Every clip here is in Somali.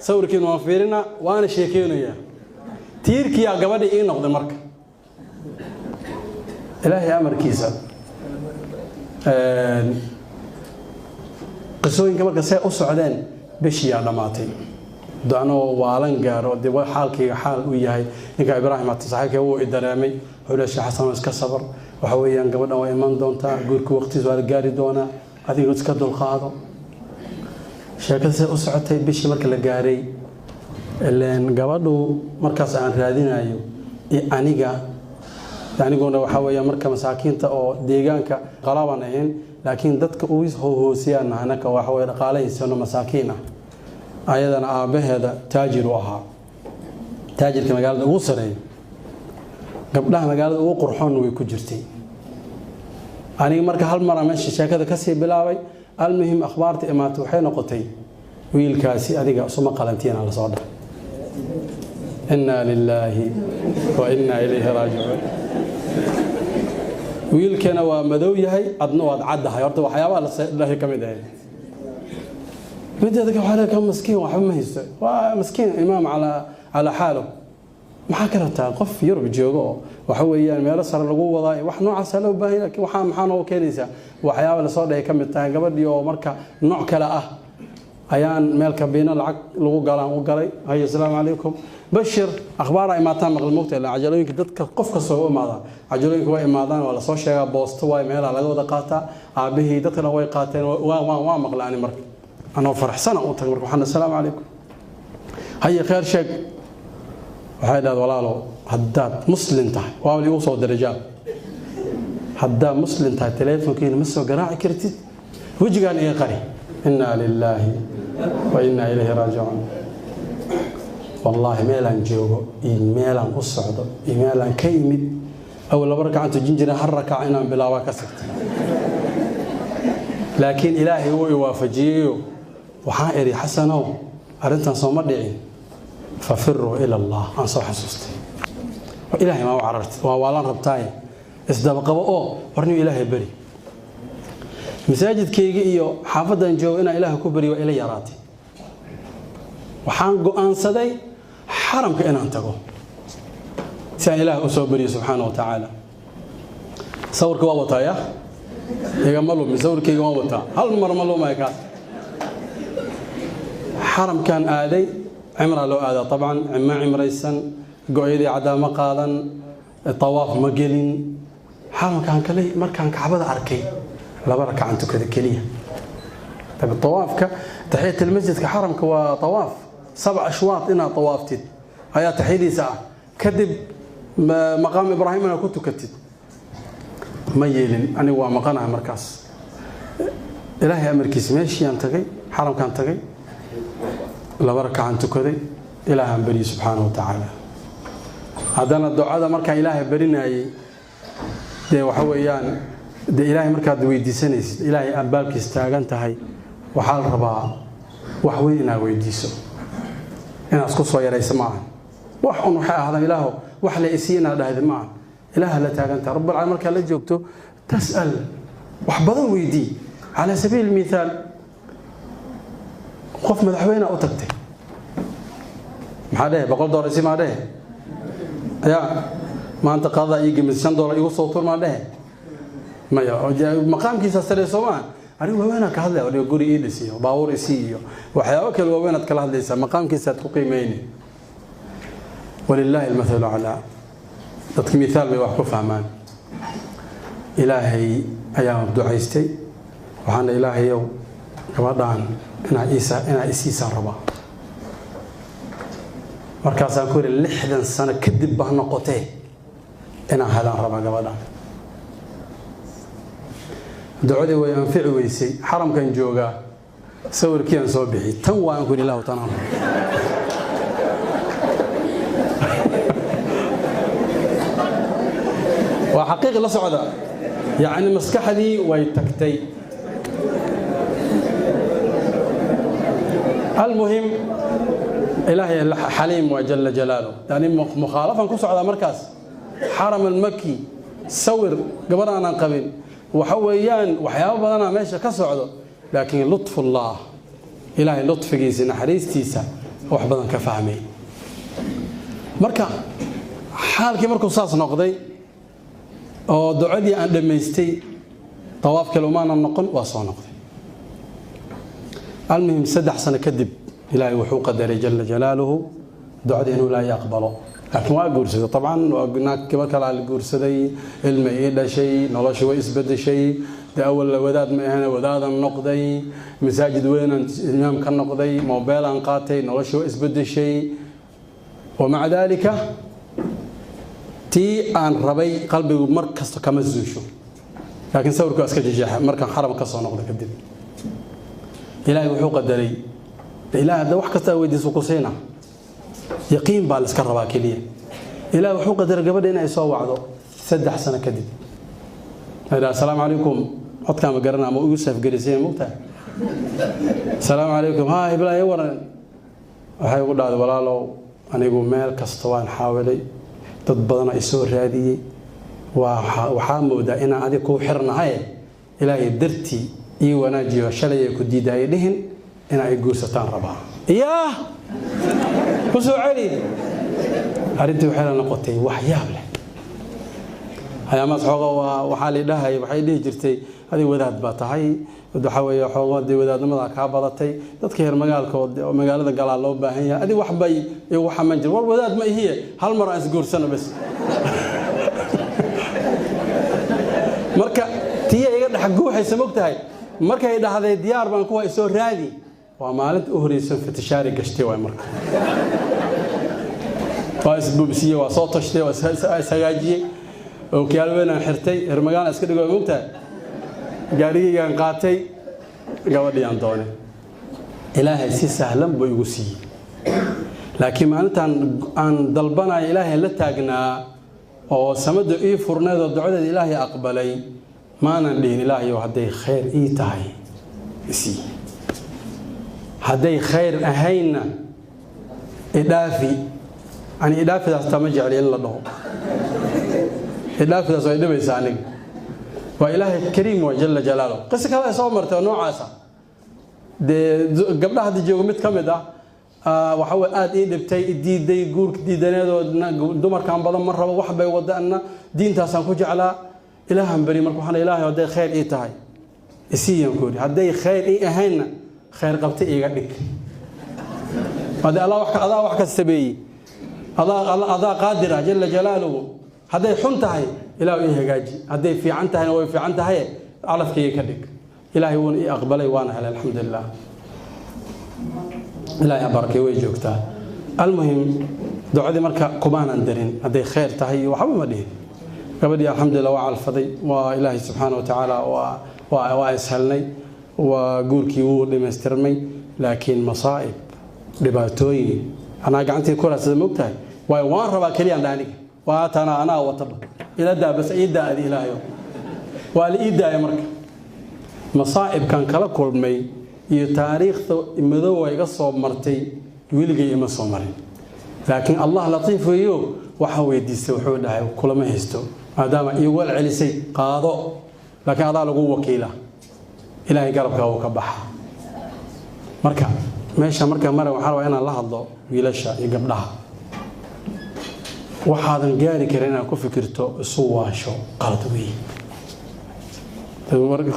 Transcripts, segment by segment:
Sawirkiina waan fiirinaa, waana sheekeynayaa. Tiirkiyaa gabadhii ii noqday. Marka Ilaahay amarkiisa, qisooyinka marka see u socdeen, bishiyaa dhammaatay. Anoo waalan gaaro dee xaalkayga xaal u yahay, ninka Ibraahim hata saaxiibkay wuu i dareemay. Wuxuu leeyahay, "Sheekh Xasan, iska sabar, waxa weeyaan gabadhan waa iman doontaa, guurka waqtiis waa la gaari doonaa, adiga iska dulqaado." Sheekada see u socotay, bishii marka la gaaray, ileen gabadhu markaas aan raadinayo iyo aniga aniguna waxaa weeya marka masaakiinta oo deegaanka qalaabaan ahayn, laakiin dadka ugu hoosiyaan anaka waxa weye dhaqaalahaysano masaakiin ah. Ayadana aabbaheeda taajir u ahaa, taajirka magaalada ugu sareeya, gabdhaha magaalada ugu qurxoon way ku jirtay. Aniga marka hal maraa meesha sheekada kasii bilaabay. Almuhim, akhbaarta imaatay waxay noqotay wiilkaasi adiga suma qalantiina lasoo dhah. Inaa lilaahi wa innaa ilayhi raajicuun. Wiilkana waa madow yahay, adna waad caddahay. Horta waxyaabaha ladhahay ka mid ahayd mideeda kale, waxaa ka maskiin waxba ma haysto, waa maskiin imaam calaa xaalo. Maxaa ka rabtaa qof Yurub joogo oo waxa weeyaan meelo sare lagu wadaa, wax noocaasa loo baahan, laakiin waxaa maxaa noogu keenaysaa? Waxyaaba lasoo dhahay ka mid tahay. Gabadhii oo marka nooc kale ah ayaan meel kabiino lacag lagu galaan u galay. Haye, asalaamu calaykum, Bashir, akhbaaraa imaataan maqli mogta ilaa cajalooyinka dadka qof kasta waa u imaadaan. Cajalooyinka waa imaadaan, waa lasoo sheegaa, boosto waay, meelaha laga wada qaataa. Aabihii dadka dhan way qaateen, waa maqla. Ani marka anoo faraxsana u tagay. Marka waxaan, asalaamu calaykum, haye, kheer sheeg. Waxay dhahda, walaalow, haddaad muslim tahay, waa igu soo darajaab, haddaad muslim tahay teleefonkiina ma soo garaaci kartid, wejigaan iga qari. Innaa lilaahi wa innaa ilayhi raajicuun. Wallaahi meelaan joogo iyo meelaan u socdo iyo meelaan ka yimid, awal laba rakacan tujin jiray, hal rakac inaan bilaabaa ka sigtay, laakiin Ilaahay wuu i waafajiyeyo. Waxaan idhi, Xasanow, arrintan sooma dhicin, fafiruu ila Allah aan soo xasuustay. Ilaahay maa u carartay, waa waalan rabtaaye, isdabaqabo oo warniyo Ilaahay beri. Masaajidkayga iyo xaafaddan joogo inaan Ilaahay ku beriyo waa ila yaraatay. Waxaan go'aansaday xaramka inaan tago si aan Ilaah u soo beriyo subxaana wa tacaala. Sawirka waa wataa, ya igama lumi, sawirkayga waan wataa, hal mar ma lumaya kaas. Xaramkaan aaday, cimraa loo aadaa dabcan. Ma cimraysan, go-yadii caddaa ma qaadan, tawaaf ma gelin. Xaramkaan kale markaan Kacbada arkay, laba rakacan tukada keliya. Tawaafka taxiyat almasjidka xaramka waa tawaaf sabc ashwaaq, inaad tawaaftid ayaa taxiyadiisa ah, kadib maqaam Ibraahim inaad ku tukatid. Ma yeelin, anigu waa maqanahay. Markaas Ilaahay amarkiisa meeshiiyaan tagay, xaramkaan tagay, laba rakacan tukaday, Ilaahaan baryey subxaana wa tacaala. Haddana ducada markaan Ilaahay barinayay, dee waxa weeyaan, dee Ilaahay markaad weydiisanaysid, Ilaahay albaabkiis taagan tahay, waxaa la rabaa wax weyn inaad weydiiso, inaad isku soo yarayso ma aha. Wax un waxay ahaadaan, Ilaahow wax la isii inaad dhahdi ma aha. Ilaaha la taagan tahay, Rabbil markaad la joogto, tas'al, wax badan weydii. Calaa sabiili mithaal, qof madaxweyne u tagtay, maxaa dhehe? $100 isi maa dhehe? Ya maanta qadadaa ii gemid, $5 igu soo tur maa dhehe? Maya, maqaamkiisa sare soo maaha. Anigu waaweynaan ka hadlaya, odhigo guri ii dhis iyo baabuur isii iyo waxyaabo kale waaweynaad kala hadlaysaa, maqaamkiisaad ku qiimeyni. Walilaahi almathalu aclaa, dadka mithaal bay wax ku fahmaan. Ilaahay ayaan ducaystay, waxaana, Ilaahayow, gabadhaan inaa isiisaan rabaa. Markaasaan ku yidhi, 60 sano kadib ba noqotee, inaan helaan rabaa gabadhaan. Ducadii way anfici weysay. Xaramkan joogaa, sawirkiiaan soo bixi, tan waan ku yidhi, Ilahu tanaan. Waa xaqiiqi la socda, yacni maskaxdii way tagtay. Almuhim, Ilaahay xaliim waa jala jalaalu. Yani mukhaalafan ku socdaa markaas, xaram almaki, sawir gabadh aanan qabin, waxa weeyaan waxyaabo badanaa meesha ka socdo, laakiin lutfullah, Ilaahay lutfigiisa, naxariistiisa wax badan ka fahmay. Marka xaalkii markuu saas noqday oo ducadii aan dhammaystay, tawaaf kale umaanan noqon, waa soo noqday. Almuhim, 3 sano kadib Ilaahay wuxuu qadaray jala jalaaluhu ducadii inuu Ilaahay aqbalo. Laakiin waa guursaday طبعا, waa naag, gabar kalaa la guursaday, ilma ii dhashay, nolosha way isbedeshay. Dee awal wadaad ma ahana, wadaadan noqday, masaajid weynaan imaam ka noqday, mobeelaan qaatay, nolosha way isbedeshay. ومع ذلك tii aan rabay qalbigu mar kasta kama zuusho, laakiin sawirku waa iska jejeexa. Markaan xaram ka soo noqdo kadib, Ilaahay wuxuu qadaray, Ilaahay hadda wax kasta weydiiso ku siina, yaqiin baa la iska rabaa keliya. Ilaahay wuxuu qadaray gabadha inay soo wacdo 3 sano kadib. Asalaamu calaykum. Codkaan ma garana ama igu safgelisay, mogtahay? Asalaamu calaykum. Ha, hiblaa, waran. Waxay ugu dhahday: "Walaalow, anigu meel kasta waan xaawilay, dad badana i soo raadiyey, waxaa moodaa inaan adig kuu xirnahay. Ilaahay dartii ii wanaajiyo, shalay ay ku diidaayay dhihin, in ay guursataan rabaa." Yaa ku soo celi. Arrintii waxay la noqotay wax yaab leh. Ayaamaas xooga waa waxaa la dhahay, waxay dhihi jirtay: "Adig wadaad baa tahay, waxa weeye xoogo dee wadaadnimada kaa badatay, dadka reer magaalka oo magaalada galaa loo baahan yahay." Adig wax bay igu xaman jir. War wadaad ma ihiye, hal mar aan isguursano bas. Marka tiya iga dhex guuxaysa, mogtahay, markay dhahday "Diyaar baan kuwa, isoo raadi," waa maalinta u horeysan fitishaari gashtay. Waay marka waa isbubsiyey, waa soo tashtay, waa ishagaajiyey, ookiyaal weynaan xirtay, reer magaalaan iska dhigo, mogtahay, gaarigaygaan qaatay, gabadhii aan doonay. Ilaahay si sahlan buu igu siiyey. Laakiin maalintan aan dalbanayo Ilaahay la taagnaa oo samada ii furneed oo ducadeeda Ilaahay aqbalay, maanan dhihin: "Ilaahayow, hadday khayr ii tahay isii, hadday khayr ahaynna idhaafi." Ani idhaafidaas taa ma jecli in la dhaho. Idhaafidaas way dhibaysaa aniga. Waa Ilaahay kariim, waa jala jalaaluh. Qiso kale ay soo martay oo noocaasa, dee gabdhaha hadda jooga mid ka mid ah waxa wey aada ii dhibtay, diiday guurka, diidaneedoo dumarkan badan ma rabo, wax bay wadaana, diintaasaan ku jeclaa. Ilaahan beri marka waxaan: "Ilaahay, hadday khayr ii tahay isiiyaan," ku yidhi, "hadday khayr ii ahaynna khayr qabta iiga dhig. Hadee Allah wax adaa wax ka sameeyey, adaa qaadir ah jala jalaaluhu. Hadday xun tahay, Ilaahu ii hagaaji, hadday fiican tahayna way fiican tahay, calafkayga ka dhig." Ilaahay wuuna ii aqbalay, waana helay, alxamdulilah. Ilaahay ha barakay, way joogtaa. Almuhim, ducadii marka kumaanan darin hadday khayr tahay iyo waxba ma dhihin. Gabadhii alxamdulilah waa calfaday, waa Ilaahay subxaana wa tacaala waa ishelnay, waa guurkii wuu dhamaystirmay. Laakiin masaa'ib, dhibaatooyin anaa gacantii ku raadsada, mogtahay, waayo waan rabaa keliyaan dha aniga, waa tana anaa wataba, ila daa bas, ii daa adi Ilaahayo. Waa la ii daaya. Marka masaa'ibkan kala kulmay iyo taariikhda madowga iga soo martay weligay ima soo marin. Laakiin Allah latiif weeyo, waxaa weydiistay wuxuu dhahay: "Kulama haysto, maadaama iigu celisay, qaado, laakiin adaa lagu wakiila." Ilaahay garabkaa wuu ka baxa. Marka meesha marka mara, waxaa rabaa inaan la hadlo wiilasha iyo gabdhaha. Waxaadan gaari karin inaad ku fikirto, isu waasho, qalad weeye.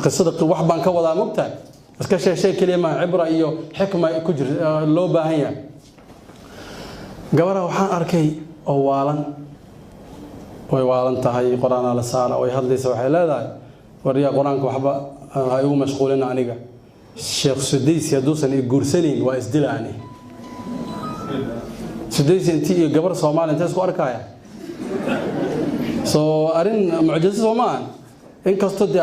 Qisada wax baan ka wadaa, mogtahay, iska sheeshay keliya maa, cibra iyo xikma ku jir loo baahan yahay. Gabadha waxaan arkay oo waalan, way waalan tahay, qur-aanaa la saara, way hadlaysa, waxay leedahay: "Waryaa, qur-aanka waxba ha igu mashquulina, aniga Sheekh Sudaysi hadduusan i guursanayn waa isdila ani." Sudaysi intii iyo gabar Soomaaliya intee isku arkaya? Soo arrin mucjiso soo maahan? Inkastoo dee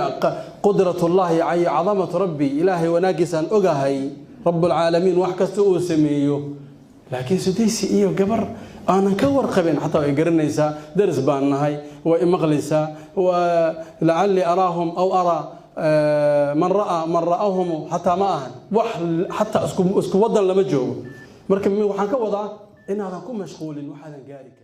qudratullahi iyo cadamatu rabbi, Ilaahay wanaaggiisaan ogahay, rabbulcaalamiin wax kasta uu sameeyo, laakiin Sudaysi iyo gabar aanan ka warqabin, xataa way garanaysaa, daris baan nahay, way imaqlaysaa, waa lacalli araahum aw araa man ra'aa man ra'ahum, xataa ma ahan wax, xataa isku wadan lama joogo. Marka waxaan ka wadaa inaadan ku mashquulin waxaadan gaari karin.